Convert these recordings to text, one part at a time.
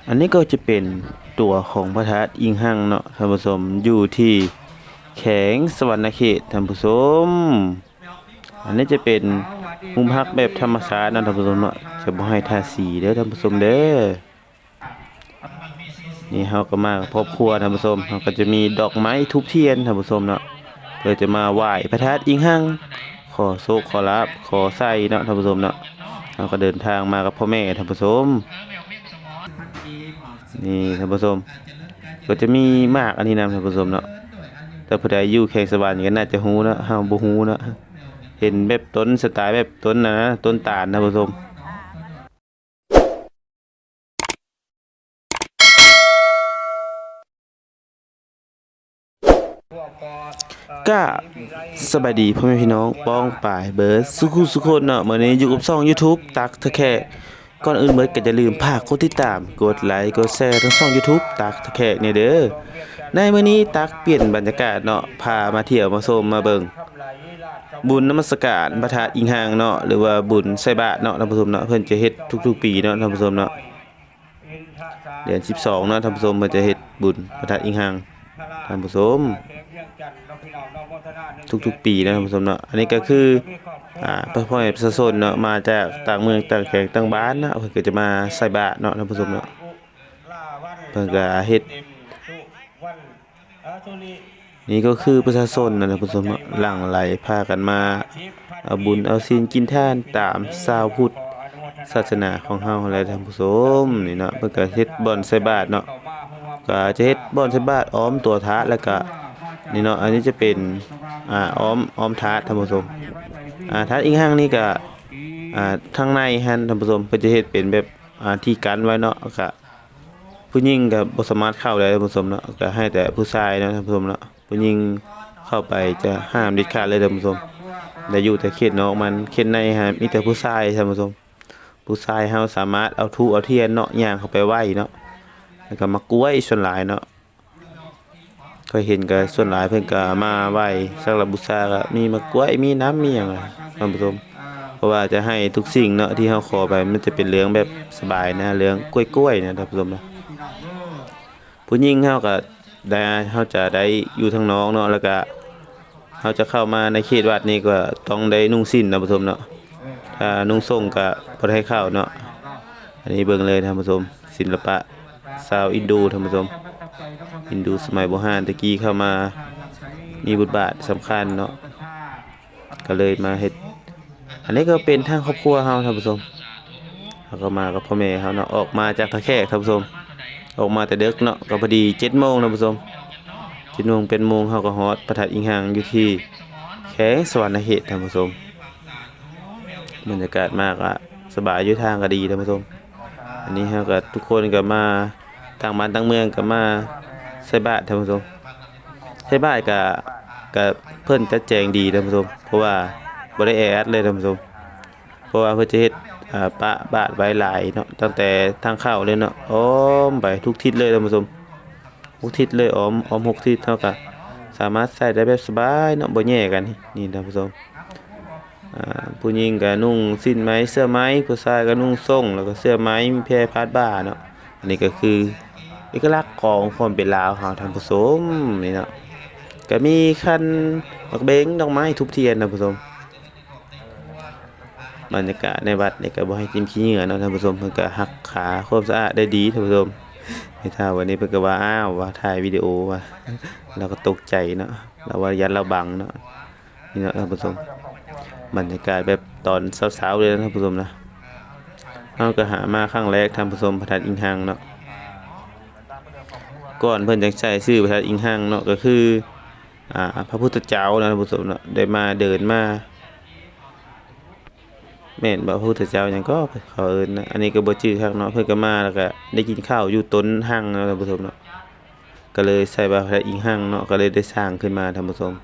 ອັນນີ້ກໍຈະເປັນຕົວຂອງພະທາດອີງຮັງເນາະທ່ານຜູ້ຊົມ ຢູ່ທີ່ແຂວງສະຫວັນນະເຂດທ່ານຜູ້ຊົມ. ອັນນີ້ຈະເປັນມຸມຮັກແບບທຳມະຊາດເນາະທ່ານຜູ້ຊົມເນາະ ຈະບໍ່ໃຫ້ທາສີເດີທ່ານຜູ້ຊົມເດີ. ນີ້ເຮົາກໍມາກັບຄອບຄົວທ່ານຜູ້ຊົມ ເຮົາກໍຈະມີດອກໄມ້ທູບທຽນທ່ານຜູ້ຊົມເນາະ ເພື່ອຈະມາໄຫວ້ພະທາດອີງຮັງ ຂໍໂຊກຂໍລາບຂໍໄຊເນາະທ່ານຜູ້ຊົມເນາະ. ເຮົາກໍເດີນທາງມາກັບພໍ່ແມ່ທ່ານຜູ້ຊົມ. ນີ້ທ່ານຜູ້ຊົມ ກໍຈະມີໝາກອັນນີ້ນຳທ່ານຜູ້ຊົມເນາະ ຖ້າຜູ້ໃດຢູ່ແຂວງສະຫວັນກໍໜ້າຈະຮູ້ເນາະ ເຮົາບໍ່ຮູ້ເນາະ. ເຫັນແບບຕົ້ນສະໄຕແບບຕົ້ນນະ ຕົ້ນຕານທ່ານຜູ້ຊົມ. ກະສະບາຍດີພໍ່ແມ່ພີ່ນ້ອງປ້ອງປາຍເບິດສູ່ຜູ້ສູ່ຄົນເນາະ. ມື້ນີ້ຢູ່ກັບຊ່ອງຢູທູບຕັກທ່າແຂກ. ກ່ອນອື່ນເບິດກໍຢ່າລືມຝາກກົດຕິດຕາມ ກົດໄລ ກົດແຊທັງຊ່ອງຢູທູບຕັກທ່າແຂກແດ່ເດີ. ໃນມື້ນີ້ຕັກປ່ຽນບັນຍາກາດເນາະ ພາມາທ່ຽວມາຊົມມາເບິ່ງ ບຸນນະມັດສະການພະທາດອີງຮັງເນາະ ຫຼືວ່າບຸນໃສ່ບາດເນາະທ່ານຜູ້ຊົມເນາະ. ເພິ່ນຈະເຮັດທຸກໆປີເນາະທ່ານຜູ້ຊົມເນາະ ເດືອນສິບສອງເນາະທ່ານຜູ້ຊົມ ເພິ່ນຈະເຮັດບຸນພະທາດອີງຮັງທ່ານຜູ້ຊົມ ທຸກໆປີເນາະທ່ານຜູ້ຊົມເນາະ. ອັນນີ້ກໍຄື ອ່າ ພໍ່ແມ່ປະຊາຊົນເນາະ ມາຈາກຕ່າງເມືອງຕ່າງແຂວງຕ່າງບ້ານເນາະ ເພິ່ນກໍຈະມາໃສ່ບາດເນາະທ່ານຜູ້ຊົມເນາະ. ເພິ່ນກໍເຮັດ ນີ້ກໍຄືປະຊາຊົນນະທ່ານຜູ້ຊົມເນາະ ຫຼັ່ງໄຫຼພາກັນມາເອົາບຸນເອົາສິນກິນທານຕາມຊາວພຸດສາສະໜາຂອງເຮົາຫັ້ນແຫຼະທ່ານຜູ້ຊົມ. ນີ້ເນາະ ເພິ່ນກໍເຮັດບ່ອນໃສ່ບາດເນາະ ກໍຈະເຮັດບ່ອນໃສ່ບາດອ້ອມຕົວທາດ ແລ້ວກໍນີ້ເນາະ ອັນນີ້ຈະເປັນ ອ່າ ອ້ອມ ອ້ອມທາດທ່ານຜູ້ຊົມ. ອ່າ ທາດອີງຮັງນີ້ກໍ ອ່າ ທາງໃນຫັ້ນທ່ານຜູ້ຊົມ ເພິ່ນຈະເຮັດເປັນແບບ ອ່າ ທີ່ກັນໄວ້ເນາະ ກໍ ຜູ້ຍິງກໍບໍ່ສາມາດເຂົ້າໄດ້ທ່ານຜູ້ຊົມເນາະ ກໍໃຫ້ແຕ່ຜູ້ຊາຍເນາະທ່ານຜູ້ຊົມເນາະ. ຜູ້ຍິງເຂົ້າໄປຈະຫ້າມເດັດຂາດເລີຍທ່ານຜູ້ຊົມ ແລະ ຢູ່ແຕ່ເຂດນອກມັນ ເຂດໃນຫັ້ນມີແຕ່ຜູ້ຊາຍທ່ານຜູ້ຊົມ. ຜູ້ຊາຍເຮົາສາມາດເອົາທູບເອົາທຽນເນາະ ຍ່າງເຂົ້າໄປໄຫວ້ເນາະ ແລ້ວກໍໝາກກ້ວຍສ່ວນຫຼາຍເນາະ. ຂ້ອຍເຫັນກໍສ່ວນຫຼາຍເພິ່ນກໍມາໄຫວ້ສັກກາລະບູຊາ ກໍມີໝາກກ້ວຍ ມີນ້ຳ ມີຫຍັງທ່ານຜູ້ຊົມ ເພາະວ່າຈະໃຫ້ທຸກສິ່ງເນາະ ທີ່ເຮົາຂໍໄປ ມັນຈະເປັນເລື່ອງແບບສະບາຍນະ ເລື່ອງກ້ວຍໆນະທ່ານຜູ້ຊົມນະ. ຜູ້ຍິງເຮົາກໍໄດ້ ເຮົາຈະໄດ້ຢູ່ທາງນອກເນາະ ແລ້ວກະເຮົາຈະເຂົ້າມາໃນເຂດວັດນີ້ກໍຕ້ອງໄດ້ນຸ່ງສິ້ນນະທ່ານຜູ້ຊົມເນາະ ຖ້ານຸ່ງສົ້ງກໍບໍ່ໄດ້ເຂົ້າເນາະ. ອັນນີ້ເບິ່ງເລີຍທ່ານຜູ້ຊົມ ສິນລະປະຊາວອິນດູທ່ານຜູ້ຊົມ ອິນດູສະໄໝບູຮານແຕ່ກີ້ເຂົ້າມາມີບົດບາດສຳຄັນເນາະ ກໍເລີຍມາເຮັດ. ອັນນີ້ກໍເປັນທາງຄອບຄົວເຮົາທ່ານຜູ້ຊົມ ເຮົາກໍມາກັບພໍ່ແມ່ເຮົາເນາະ ອອກມາຈາກທ່າແຂກທ່ານຜູ້ຊົມ ອອກມາແຕ່ເດິກເນາະ ກໍພໍດີເຈັດໂມງທ່ານຜູ້ຊົມ ເຈັດໂມງແປດໂມງເຮົາກໍຮອດພະທາດອີງຮັງຢູ່ທີ່ແຂວງສະຫວັນນະເຂດທ່ານຜູ້ຊົມ. ບັນຍາກາດມາກໍສະບາຍຢູ່ ທາງກໍດີທ່ານຜູ້ຊົມ. ອັນນີ້ເຮົາກໍທຸກຄົນກໍມາ ຕ່າງບ້ານຕ່າງເມືອງກໍມາໃສ່ບາດທ່ານຜູ້ຊົມ ໃສ່ບາດກໍ ກໍເພິ່ນຈັດແຈງດີທ່ານຜູ້ຊົມ ເພາະວ່າບໍ່ໄດ້ແອອັດເລີຍທ່ານຜູ້ຊົມ ເພາະວ່າເພິ່ນຈະເຮັດ ອ່າ ປະບາດໄວ້ຫຼາຍເນາະ ຕັ້ງແຕ່ທາງເຂົ້າເລີຍເນາະ ອ້ອມໄປທຸກທິດເລີຍທ່ານຜູ້ຊົມ ຫົກທິດເລີຍ ອ້ອມ ອ້ອມຫົກທິດ ເຮົາກໍສາມາດໃສ່ໄດ້ແບບສະບາຍເນາະ ບໍ່ແຍ່ກັນ ນີ້ທ່ານຜູ້ຊົມ. ອ່າ ຜູ້ຍິງກໍນຸ່ງສິ້ນໄໝ ເສື້ອໄໝ ຜູ້ຊາຍກໍນຸ່ງສົ້ງ ແລ້ວກໍເສື້ອໄໝ ມີແພພາດບ່າເນາະ. ອັນນີ້ກໍຄືເອກະລັກຂອງຄວາມເປັນລາວເຮົາທ່ານຜູ້ຊົມ ນີ້ເນາະ ກໍມີຂັນໝາກເບັງ ດອກໄມ້ ທູບທຽນທ່ານຜູ້ຊົມ. ບັນຍາກາດໃນວັດນີ້ກໍບໍ່ໃຫ້ຖິ້ມຂີ້ເຫຍື້ອເນາະທ່ານຜູ້ຊົມ ເພິ່ນກໍຮັກສາຄວາມສະອາດໄດ້ດີທ່ານຜູ້ຊົມ. ແມ່ເຖົ້າວັດນີ້ເພິ່ນກໍວ່າ ອ້າວ ວ່າຖ່າຍວິດີໂອວ່າ ລາວກໍຕົກໃຈເນາະ ລາວວ່າຢ້ານລາວບັງເນາະ. ນີ້ເນາະທ່ານຜູ້ຊົມ ບັນຍາກາດແບບຕອນເຊົ້າໆເລີຍນະທ່ານຜູ້ຊົມນະ. ເຮົາກໍຫາມາຄັ້ງແລກທ່ານຜູ້ຊົມ ພະທາດອີງຮັງເນາະ ກ່ອນເພິ່ນຈັ່ງໃຊ້ຊື່ພະທາດອີງຮັງເນາະ ກໍຄື ອ່າ ພະພຸດທະເຈົ້ານະທ່ານຜູ້ຊົມເນາະ ໄດ້ມາເດີນມາ ແມ່ນບໍ່ ພະພຸດທະເຈົ້າຫຍັງກໍເຂົາເອີ້ນນະ ອັນນີ້ກໍບໍ່ຈື່ຄັກເນາະ. ເພິ່ນກໍມາແລ້ວກໍໄດ້ກິນເຂົ້າຢູ່ຕົ້ນຮັງເນາະທ່ານຜູ້ຊົມເນາະ ກໍເລີຍໃສ່ວ່າພະທາດອີງຮັງເນາະ ກໍເລີຍໄດ້ສ້າງຂຶ້ນມາທ່ານຜູ້ຊົມ.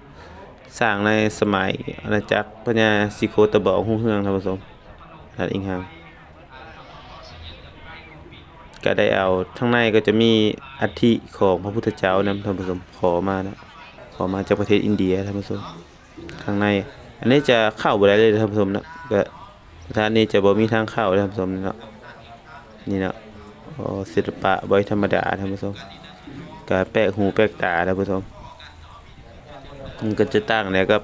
ສ້າງໃນສະໄໝອານາຈັກພະຍາສີໂຄດຕະບອງຮຸ່ງເຮືອງທ່ານຜູ້ຊົມ ພະທາດອີງຮັງ. ກໍໄດ້ເອົາ ທາງໃນກໍຈະມີອັດຖິຂອງພະພຸດທະເຈົ້ານຳທ່ານຜູ້ຊົມ ຂໍມາເນາະ ຂໍມາຈາກປະເທດອິນເດຍທ່ານຜູ້ຊົມ. ທາງໃນ ອັນນີ້ຈະເຂົ້າບໍ່ໄດ້ເລີຍທ່ານຜູ້ຊົມເນາະ ກໍ ທາງນີ້ຈະບໍ່ມີທາງເຂົ້າເດີທ່ານຜູ້ຊົມເນາະ. ນີ້ເນາະ ໂອ້ ສິລະປະບໍ່ທຳມະດາທ່ານຜູ້ຊົມ ກະແປກຫູແປກຕາທ່ານຜູ້ຊົມ. ມັນກໍຈະຕ່າງແດ່ກັບ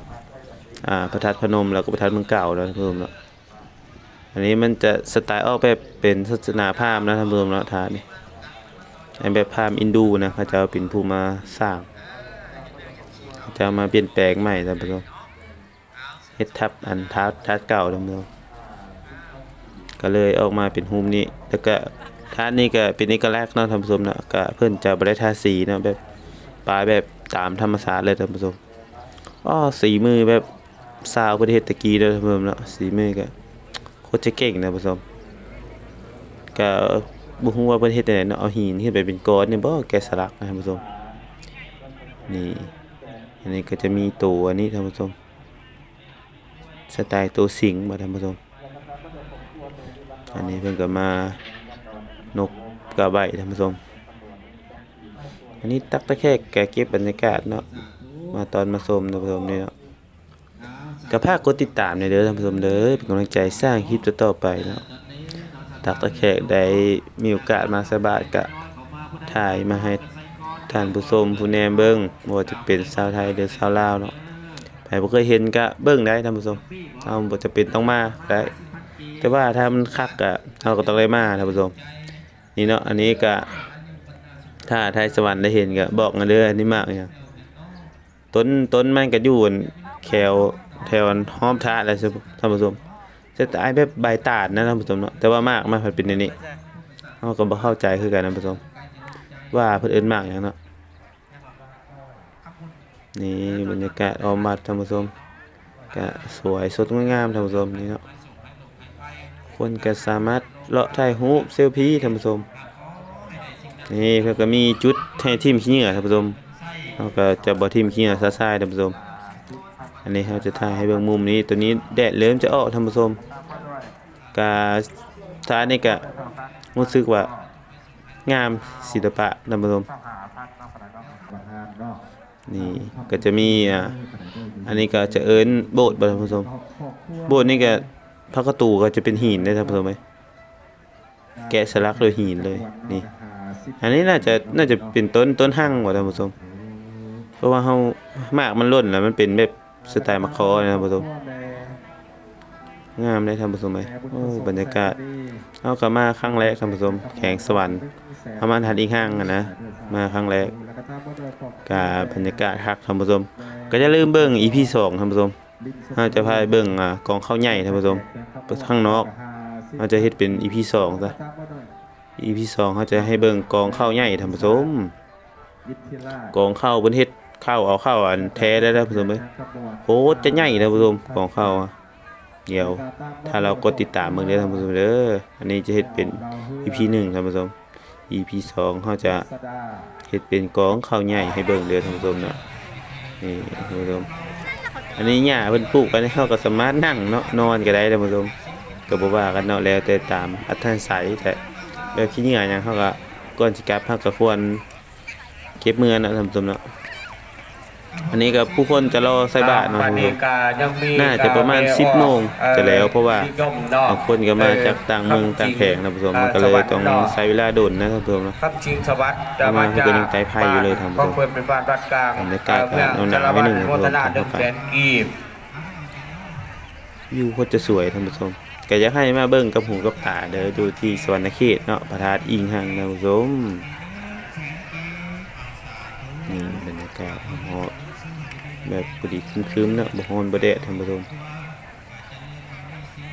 ອ່າ ພະທາດພະນົມ ແລ້ວກໍພະທາດເມືອງເກົ່າເນາະທ່ານຜູ້ຊົມເນາະ. ອັນນີ້ມັນຈະສະໄຕອອກແບບເປັນສາສະໜາພາມນະທ່ານຜູ້ຊົມເນາະ ທາດນີ້ ອັນແບບພາມອິນດູນະ ເຂົາເຈົ້າເປັນຜູ້ມາສ້າງ ເຂົາເຈົ້າມາປ່ຽນແປງໃໝ່ທ່ານຜູ້ຊົມ. ເຮັດທັບອັນທາດ ທາດເກົ່າທ່ານຜູ້ຊົມ ກໍເລີຍອອກມາເປັນຮູບນີ້. ແລ້ວກະທາດນີ້ກະເປັນເອກະລັກເນາະທ່ານຜູ້ຊົມເນາະ ກະເພິ່ນຈະບໍ່ໄດ້ທາສີເນາະ ແບບປາຍແບບຕາມທຳມະຊາດເລີຍທ່ານຜູ້ຊົມ. ອໍ ສີມືແບບຊາວເພິ່ນເຮັດຕະກີ້ເດີທ່ານຜູ້ຊົມເນາະ ສີມືກະໂຄດຈະເກັ່ງທ່ານຜູ້ຊົມ. ກະບໍ່ຮູ້ວ່າເພິ່ນເຮັດຈັ່ງໃດເນາະ ເອົາຫີນຂຶ້ນໄປເປັນກ້ອນນີ້ບໍ່ ແກະສະຫຼັກນະທ່ານຜູ້ຊົມ. ນີ້ ອັນນີ້ກໍຈະມີໂຕອັນນີ້ທ່ານຜູ້ຊົມ ສະໄຕໂຕສິງບໍ່ທ່ານຜູ້ຊົມ. ອັນນີ້ເພິ່ນກໍມານົກກາໄບທ່ານຜູ້ຊົມ. ອັນນີ້ຕັກຕະແຄກກະເກັບບັນຍາກາດເນາະ ມາຕອນມາຊົມທ່ານຜູ້ຊົມນີ້ເນາະ. ກໍຝາກກົດຕິດຕາມແດ່ເດີທ່ານຜູ້ຊົມເດີ ເປັນກຳລັງໃຈສ້າງຄລິບຕໍ່ໆໄປເນາະ. ຕັກຕະແຄກໄດ້ມີໂອກາດມາໃສ່ບາດກະຖ່າຍມາໃຫ້ທ່ານຜູ້ຊົມຜູ້ແນມເບິ່ງ ບໍ່ວ່າຈະເປັນຊາວໄທ ຫຼື ຊາວລາວເນາະ. ໃຜບໍ່ເຄີຍເຫັນກະເບິ່ງໄດ້ທ່ານຜູ້ຊົມ ເຮົາບໍ່ຈຳເປັນຕ້ອງມາກໍໄດ້ ແຕ່ວ່າຖ້າມັນຄັກກະເຮົາກໍຕ້ອງໄດ້ມາທ່ານຜູ້ຊົມ. ນີ້ເນາະ ອັນນີ້ກະ ຖ້າໄທສະຫວັນໄດ້ເຫັນກະບອກມາເດີ ອັນນີ້ໝາກຫຍັງ. ຕົ້ນ ຕົ້ນມັນກະຢູ່ແຖວ ແຖວຮອບທາດແຫຼະທ່ານຜູ້ຊົມ ສະໄຕແບບໃບຕານນະທ່ານຜູ້ຊົມເນາະ ແຕ່ວ່າໝາກມັນພັດເປັນແນວນີ້ ເຮົາກໍບໍ່ເຂົ້າໃຈຄືກັນທ່ານຜູ້ຊົມ ວ່າເພິ່ນເອີ້ນໝາກຫຍັງເນາະ. ນີ້ບັນຍາກາດອ້ອມວັດທ່ານຜູ້ຊົມ ກະສວຍສົດງົດງາມທ່ານຜູ້ຊົມ ນີ້ເນາະ. ຄົນກໍສາມາດເລາະຖ່າຍຮູບເຊວພີທ່ານຜູ້ຊົມ. ນີ້ເພິ່ນກໍມີຈຸດໃຫ້ຖິ້ມຂີ້ເຫຍື້ອທ່ານຜູ້ຊົມ ເຮົາກໍຈະບໍ່ຖິ້ມຂີ້ເຫຍື້ອຊະຊາຍທ່ານຜູ້ຊົມ. ອັນນີ້ເຮົາຈະຖ່າຍໃຫ້ເບິ່ງມຸມນີ້ ໂຕນີ້ແດດເລີ່ມຈະອອກທ່ານຜູ້ຊົມ. ກະ ທ່ານີ້ກະຮູ້ສຶກວ່າງາມ ສິລະປະທ່ານຜູ້ຊົມ. ນີ້ກໍຈະມີ ອ່າ ອັນນີ້ກໍຈະເອີ້ນໂບດບໍ່ທ່ານຜູ້ຊົມ. ໂບດນີ້ກໍ ພະກະຕູກໍຈະເປັນຫີນເດ້ທ່ານຜູ້ຊົມເອີຍ ແກະສະຫຼັກດ້ວຍຫີນເລີຍ. ນີ້ ອັນນີ້ໜ້າຈະ ໜ້າຈະເປັນຕົ້ນ ຕົ້ນຮັງບໍ່ທ່ານຜູ້ຊົມ ເພາະວ່າເຮົາ ໝາກມັນຫຼົ່ນແລ້ວ ມັນເປັນແບບສະໄຕໝາກຄໍນະທ່ານຜູ້ຊົມ. ງາມເດ້ທ່ານຜູ້ຊົມເອີຍ. ໂອ້ ບັນຍາກາດ ເຮົາກໍມາຄັ້ງແລກທ່ານຜູ້ຊົມ ແຂວງສະຫວັນ ເຮົາມາທາດອີ່ຫາງຫັ້ນນະ ມາຄັ້ງແລກ ກະບັນຍາກາດຄັກທ່ານຜູ້ຊົມ. ກໍຢ່າລືມເບິ່ງອີພີສອງທ່ານຜູ້ຊົມ ເຮົາຈະພາໄປເບິ່ງ ອ່າ ກອງເຂົ້າໃຫຍ່ທ່ານຜູ້ຊົມ ທາງນອກ ເຮົາຈະເຮັດເປັນອີພີສອງຊະ. ອີພີສອງ ເຮົາຈະໃຫ້ເບິ່ງກອງເຂົ້າໃຫຍ່ທ່ານຜູ້ຊົມ. ກອງເຂົ້າເພິ່ນເຮັດເຂົ້າ ເອົາເຂົ້າອັນແທ້ໄດ້ທ່ານຜູ້ຊົມເອີຍ ໂຄດຈະໃຫຍ່ທ່ານຜູ້ຊົມ ກອງເຂົ້າ. ດຽວຖ້າເຮົາກົດຕິດຕາມເບິ່ງເດີທ່ານຜູ້ຊົມເດີ. ອັນນີ້ຈະເຮັດເປັນອີພີໜຶ່ງທ່ານຜູ້ຊົມ ອີພີສອງ ເຮົາຈະເຮັດເປັນກອງເຂົ້າໃຫຍ່ໃຫ້ເບິ່ງເດີທ່ານຜູ້ຊົມເນາະ. ນີ້ທ່ານຜູ້ຊົມ ອັນນີ້ຫຍ້າເພິ່ນປູກໄວ້ ເຮົາກໍສາມາດນັ່ງເນາະ ນອນກໍໄດ້ທ່ານຜູ້ຊົມ ກໍບໍ່ວ່າກັນເນາະ ແລ້ວແຕ່ຕາມອັດທະຍາໄສ. ແຕ່ແບບຂີ້ເຫຍື້ອຫຍັງ ເຮົາກໍ ກ່ອນຊິກັບ ເຮົາກໍຄວນ ເກັບເມືອນະທ່ານຜູ້ຊົມເນາະ. ອັນນີ້ກໍຜູ້ຄົນຈະລໍໃສ່ບາດເນາະທ່ານຜູ້ຊົມ ໜ້າຈະປະມານສິບໂມງຈະແລ້ວ ເພາະວ່າບາງຄົນກໍມາຈາກຕ່າງເມືອງຕ່າງແຂວງທ່ານຜູ້ຊົມ ມັນກໍເລີຍຕ້ອງໃຊ້ເວລາດົນນະທ່ານຜູ້ຊົມເນາະ. ເຮົາມາເພິ່ນກໍຍັງໄຕ້ໄພຢູ່ເລີຍທ່ານຜູ້ຊົມ. ບັນຍາກາດກໍໜາວໆໜ້ອຍໜຶ່ງທ່ານຜູ້ຊົມ ທາງເຂົ້າໄປ ວິວໂຄດຈະສວຍທ່ານຜູ້ຊົມ. ກໍຢາກໃຫ້ມາເບິ່ງກັບຫູກັບຕາເດີ ຢູ່ທີ່ສະຫວັນນະເຂດເນາະ ພະທາດອີ່ຫາງທ່ານຜູ້ຊົມ. ນີ້ບັນຍາກາດຮອບໆ ແບບພໍດີຄຶ້ມໆເນາະ ບໍ່ຮ້ອນບໍ່ແດດທ່ານຜູ້ຊົມ.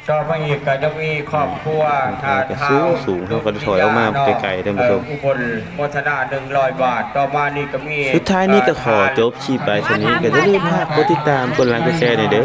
ຕໍ່ມາອີກກໍຈະມີຄອບຄົວ ອ່າ ທ່ານທ້າວ ສູງໆ ເຮົາກໍຖອຍອອກມາໄກໆທ່ານຜູ້ຊົມ. ອຸບົນໂມທະນາໜຶ່ງຮ້ອຍບາດ. ຕໍ່ມານີ້ກໍມີ ສຸດທ້າຍນີ້ກໍຂໍຈົບຄລິບໄວ້ສ່ຳນີ້ ກໍຢ່າລືມຝາກກົດຕິດຕາມ ກົດໄລ ກົດແຊແດ່ເດີ.